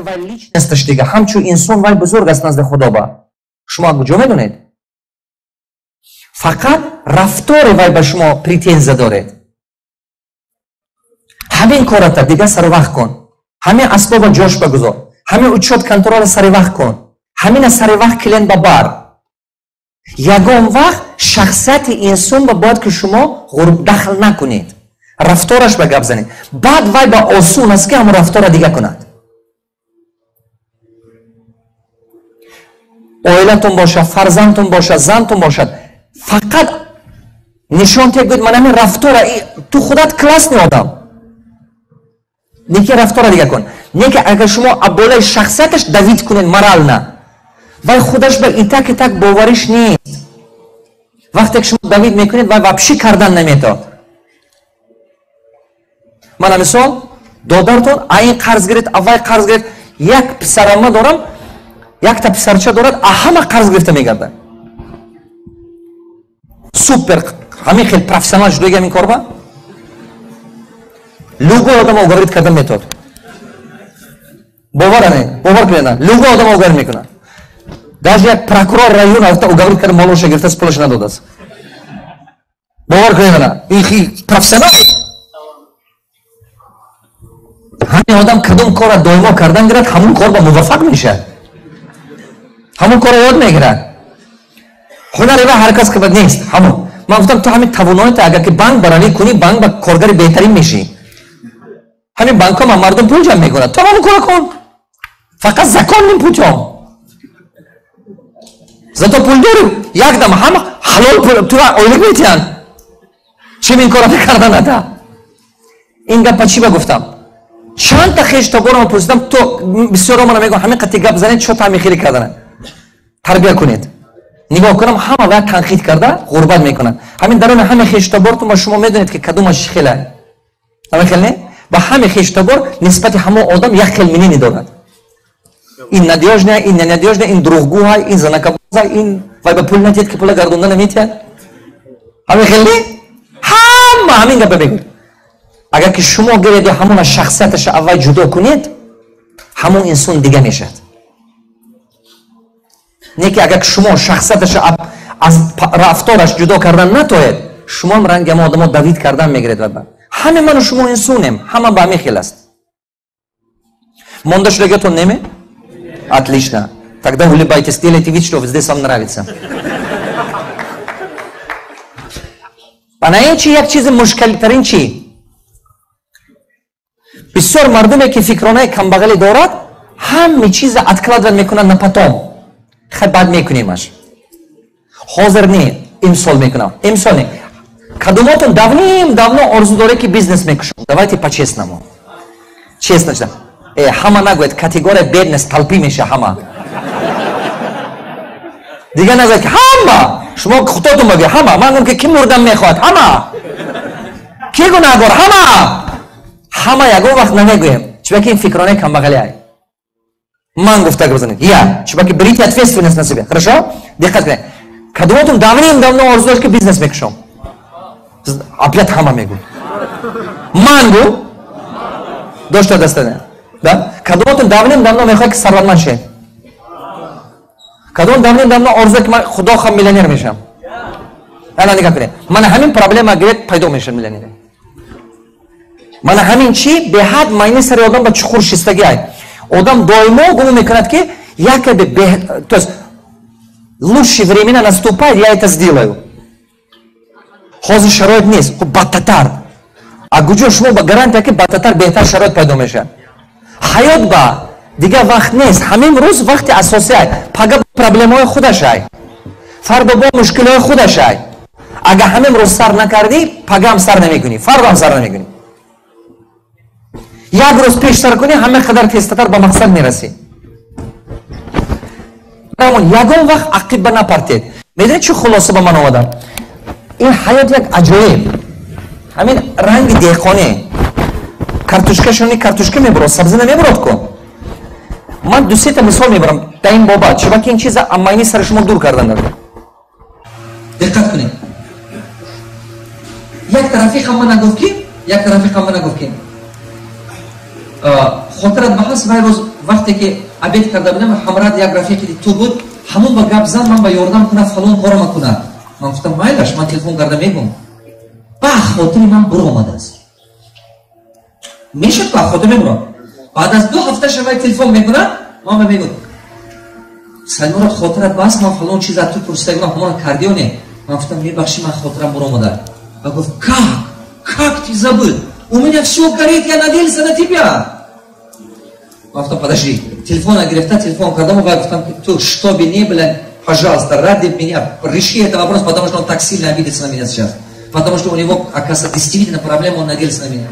вай личность аш дига, ҳамчун инсон вай бузург аст назди Худо ба. Шумо куҷо медонед? Фақат рафтори вай ба шумо претензия доред. Ҳамин кората дига сари вақт кун, ҳамин асбоба ҷош багузор, ҳамин учёт контроль а сари вақт кун, ҳамина сари вақт клиент ба бар. Ягон вақт шахсияти инсон ба бояд ки шумо дахл накунед, рафтораш ба гап занед. Баъд вай ба осон аст, ки ҳамон рафтора дига кунад. Оилатон бошад, фарзандтон бошад, зантон бошад, фақат нишон тия, гӯед: «Ман ҳамин рафтора, ту худат классный одам, неки рафтора дига кун». Неки агар шумо болои шахсияташ давить кунед морально, вай худаш ба итак итак бовариш нест. Вақте ки шумо давить мекунед, вай вообще кардан наметавад. Мана мисол, додартон а ин қарз гирифт, а вай қарз гирифт. Як писарама дорам, якта писарча дорад, а ҳама қарз гирифта мегардад. Супер, ҳамин хел профессионал шудагӣ ҳамин корба. Любой одам уговорить кардан метавад. Бовара не, бовар кунед, любой одам уговор мекунад. Даже як прокурор район рафта уговорить карда, молоша гирифта, пулаш надодааст. Бовар кунед, на ин профессионал. Ҳамин одам кадом кора доимо кардан гирад, ҳамон кор ба муваффақ мешавад, ҳамон корро ёд мегирад. Ҳунари ва ҳар кас ки нест ҳамон. Ман гуфтам: «Ту ҳамин тавоноита агар ки банк баравӣ кунӣ, банк ба коргари беҳтарин мешӣ. Ҳамин банкҳо ма мардум пул ҷамъ мекунад, ту ҳамон кора кун, фақат законным путём, зато пул дорӣ, якдам ҳама ҳалол пул тура ойлик метиҳанд». Чим ин кора мекарданата? Ин гапа чӣ ба гуфтам? Чандта хештоборама пурсидам, то бисёро мана мегӯям: «Ҳамин қати гап занед, чо таъми хеле кардана тарбия кунед». Нигоҳ кунам, ҳама вая танқид карда, ғурбат мекунад. Ҳамин дарони ҳама хештобортон ба шумо медонед, ки кадомаш хела, ҳама хел не. Ба ҳаме хештобор нисбати ҳамон одам як хел мнение дорад: ин надёжный, ин ненадёжный, ин дурӯғгӯ, ин занакабоза, ин вай ба пул натиҳад, ки пула гардонда наметиҳад. Ҳамин хел не, ҳама ҳамин гапа мегӯяд. Агар ки шумо гиреду ҳамона шахсияташа аввал ҷудо кунед, ҳамон инсон дига мешавад. Не ки агар шумо шахсияташа аз рафтораш ҷудо кардан натоед, шумоам ранги ҳама одамо давить кардан мегиред. Ҳаме ману шумо инсонем, ҳама ба ҳамин хел аст. Монда шудагиатон неме? Отлично, тогда улыбайтесь, делайте вид, что здесь вам нравится. Ана ин чи як чизи мушкилтарин чи? Бисёр мардуме ки фикронаи камбағалӣ дорад, ҳаме чиза откладывать мекунад на потом. Хай, баъд мекунемаш, ҳозир не, имсол мекунам, имсол не. Кадумотон давним давно орзу доред, ки бизнес мекушам? Давайте по-честному, честно. Ҳама нагӯяд, категория бедность толпы меша. Ҳама дигар нагӯяд, ки ҳама. Шумо худотон багӯяд ҳама. Ман гӯям, ки ки мурдан мехоҳад? Ҳама. Ки гунаҳгор? Ҳама. Ҳама ягон вақт намегӯем, чунки ин фикронаи камбағалиай. Ман гуфта бизанед я, чунки берите ответственность на себя. Хорошо, диққат кунед. Кадомотон давним давно орзу дошт, ки бизнес мекушам? Опять ҳама мегӯ. Ман гӯ дошта даста да. Кадомотон давним давно мехоҳад, ки сарватманд шавед? Кадом давним давно орзу, ки ман, худо хоҳам, миллионер мешавам? Ана нигоҳ кунед, мана ҳамин проблема гиред, пайдо мешавад миллионер. Мана ҳамин чи беҳад майни сари одам ба чуқур шистагӣ ай. Одам доимо гумон мекунад, ки якобы, то есть лучшие времена наступает, я это сделаю. Ҳозир шароит нест, хуб, бадтатар. А куҷо шумо ба гарантия, ки бадтатар беҳтар шароит пайдо мешавад? Ҳаёт ба дигар вақт нест, ҳамин рӯз вақти асосӣ ай. Пага проблемаҳои худаш ай, фардо бо мушкилиҳои худаш ай. Агар ҳамин рӯз сар накардӣ, пагаам сар намекунӣ, фардоам сар намекунӣ. Як рӯз пеш сар кунӣ, ҳама қадар тезтатар ба мақсад мерасӣ. Ягон вақт ақиба напартед. Медонед, чӣ хулоса ба ман омадам? Ин ҳаёт як аҷоиб, ҳамин ранги деҳқонӣ: картошкашони, картошка мебурад, сабзӣ намебурад ку. Ман ду-сета мисол мебарам дар ин бобат, чунки ин чиза амайни сари шумо дур кардан дар. Диққат кунед. Як рафиқам мана гуфт, ки хотират ба ҳаст, вай рӯз Вақте ки обед карда будам, ҳамрат як рафиқи ту буд, ҳамон ба гап зан, ман ба ёрдам кунад, фалон корама кунад. Ман гуфтам майлаш, ман телефон карда мегум. Ба хотири ман буромадааст. Мешад ба хотир мебурам. Баъд аз 2 ҳафта шавай телефон мекунад, ман ба мегӯм Саймурод, хотират бас, ман фалон чиз аз ту пурсида будам, ҳамона кардиё не? Ман гуфтам мебахши, ман хотирам буромада. Ва гуфт как ты забыл? У меня все горит, я надеялся на тебя. Ман гуфтам подожди. Телефона гирифта, телефон кардам, ва гуфтам ту, что бы ни было, пожалуйста, ради меня реши этот вопрос, потому что он так сильно обидится на меня сейчас. Потому что у него, оказывается, действительно проблема, он надеялся на меня.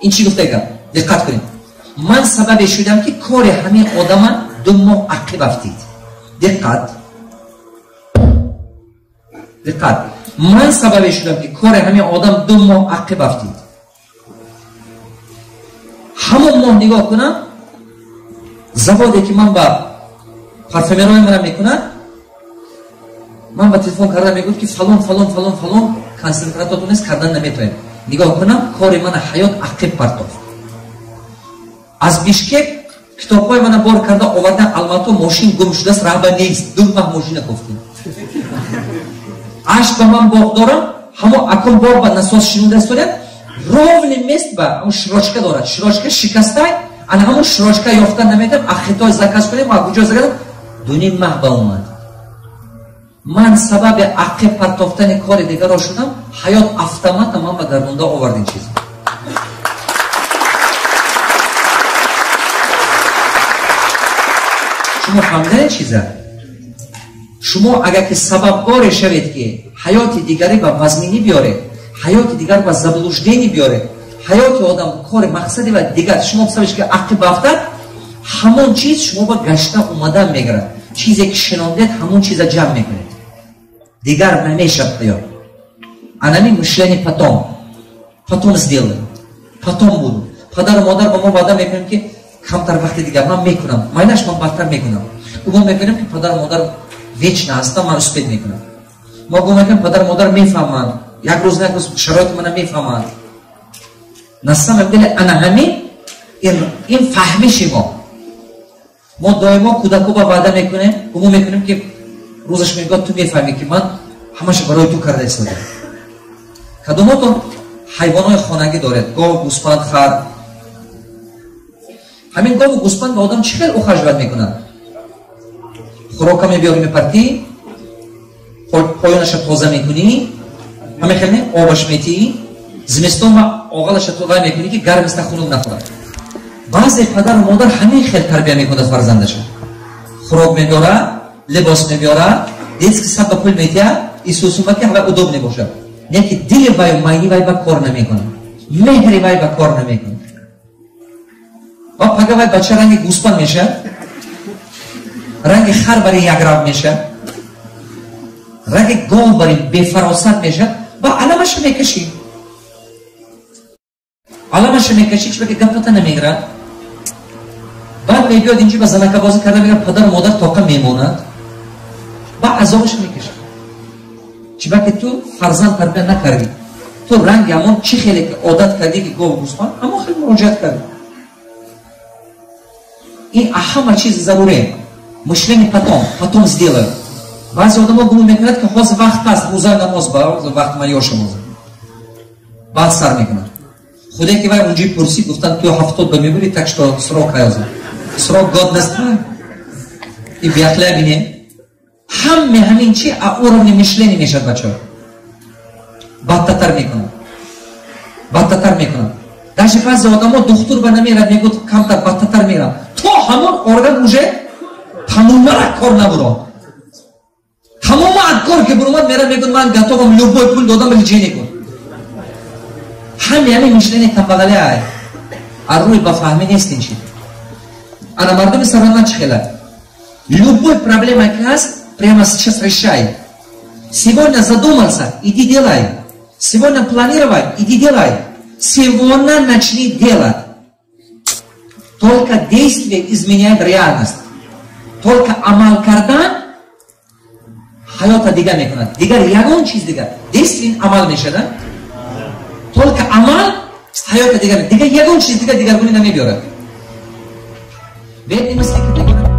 Ин чӣ гуфта гап? Диққат кунед. Ман сабабе шудам ки кори ҳамин одама 2 моҳ ақиб афтид. Диққат. Диққат. Ман сабабе шудам ки кори ҳамин одам 2 моҳ ақиб афтид. Ҳамон моҳ нигоҳ кунам, заводе ки ман ба парфюмерои мана мекунад, ман ба телефон карда мегӯяд ки фалон фалон фалон фалон концентратотон нест, кардан наметавонем. Нигоҳ кунам, кори мана ҳаёт ақиб партофт. Аз Бишкек китобҳои мана бор карда овардан Алмато, мошин гум шудааст, раҳба нест. 2 моҳ мошина кофтем. Ашт ба ман боғ дорам, ҳамо акун боғ ба насос шинуда истодаям, ровный мест ба ҳамон широчка дорад. Широчка шикастай, ана ҳамон широчка ёфтан наметавонам, аз Хитой заказ кунем, аз куҷо заказ кунем, 2.5 моҳ ба омад. Ман сабаби ақиб партофтани кори дигарро шудам, ҳаёт автомата ман ба дармонда овард ин чиз. Шумо фаҳмида ин чиза? Шумо агар ки сабабгоре шавед ки ҳаёти дигаре ба вазминӣ биёред, ҳаёти дигар ба заблуждение биёред, ҳаёти одам кори мақсади ва дигар шумо сабаб ки ақиб афтад, ҳамон чиз шумо ба гашта омадан мегирад. Чизе ки шинондед, ҳамон чиза ҷамъ мекунед. Дигар намешад ҳаёт. Анами мышление потом. Потом сделаю. Потом буду. Падару модар ба мо ваъда мекунем ки камтар вақти дигар ман мекунам. Майлаш ман бадтар мекунам. Гумон мекунем ки падару модар вечно ҳастам, ман успеть мекунам. Мо гумон мекунем падару модар мефаҳманд. Як рӯз на як рӯз шароити мана мефаҳманд. На самом деле ана ҳамин ин фаҳмиши мо. Мо доимо кӯдако ба ваъда мекунем, гумон мекунем ки рӯзаш мегӯяд ту мефаҳмӣ ки ман ҳамаша барои ту карда истодам. Кадомотон ҳайвонои хонагӣ доред? Гов, гӯспанд, хар. Ҳамин гову гӯспанд ба одам чӣ хел ухаживат мекунад? Хӯрока мебиёрӣ, мепартӣ, поёнаша тоза мекунӣ, ҳамин хел не, обаш метиҳӣ, зимистон ва оғалаша вай мекунӣ ки гармиста хунук нахӯрад. Баъзе падару модар ҳамин хел тарбия мекунад фарзандаша. Хӯрок мебиёрад, либос мебиёрад, детский сад ба пул метиҳад, исусума ки ҳава удоб мебошад. Не ки дили вай майни вай ба кор намекунад, меҳри вай ба кор намекунад. Ва пага вай бача ранги гӯспанд мешавад, ранги хар бари якрав мешавад, ранги гов бари бефаросат мешавад ва аламаша мекашӣ. Аламаша мекашӣ, чунки гапата намегирад. Баъд мебиёд инҷо ба занакабозӣ карда мегӯяд падару модар тоқа мемонад ва азобаша мекашад. Чунки ту фарзанд тарбия накардӣ. Ту ранги ҳамон чӣ хеле ки одат кардӣ ки гов гӯспанд, ҳамон хел муроҷиат кардӣ. Ин ҳама чиз заруре. Мышление потом, потом сделаю. Баъзе одамо гумон мекунад ки ҳозир вақт аст, рӯза намоз ба вақт ман ёшам ҳозир. Баъд сар мекунад. Худе ки вай унҷи пурсид, гуфтанд ту 70 ба мебурӣ, так что срок ҳозир. Срок годность. И биақлия бине. Ҳаме ҳамин чи а уровни мышления мешад бачаҳо. Бадтатар мекунад. Бадтатар мекунад. Даже баъзе одамо духтур ба намерад, мегӯяд камтар бадтатар мерам. То ҳамон орган уже тамоман кор набурад. Тамоман кор ки буромад мерад, мегӯяд ман готовам любой пул додам лечение кун. Ҳаме ҳамин мышление камбағале ай. Аз рӯи ба фаҳмӣ нест ин чи. Ана мардуми сарватманд чӣ хела? Любой проблема ки ҳаст, прямо сейчас решай. Сегодня задумался, иди делай. Сегодня планировай, иди делай. Сегодня начни делать. Только действие изменяет реальность. Только амал кардан ҳаёта дигар мекунад. Дигар ягон чиз дигар. Действие амал мешавад. Только амал ҳаёта дигар. Дигар ягон чиз дигар дигаргунӣ намебиёрад. Бедный мисли ки.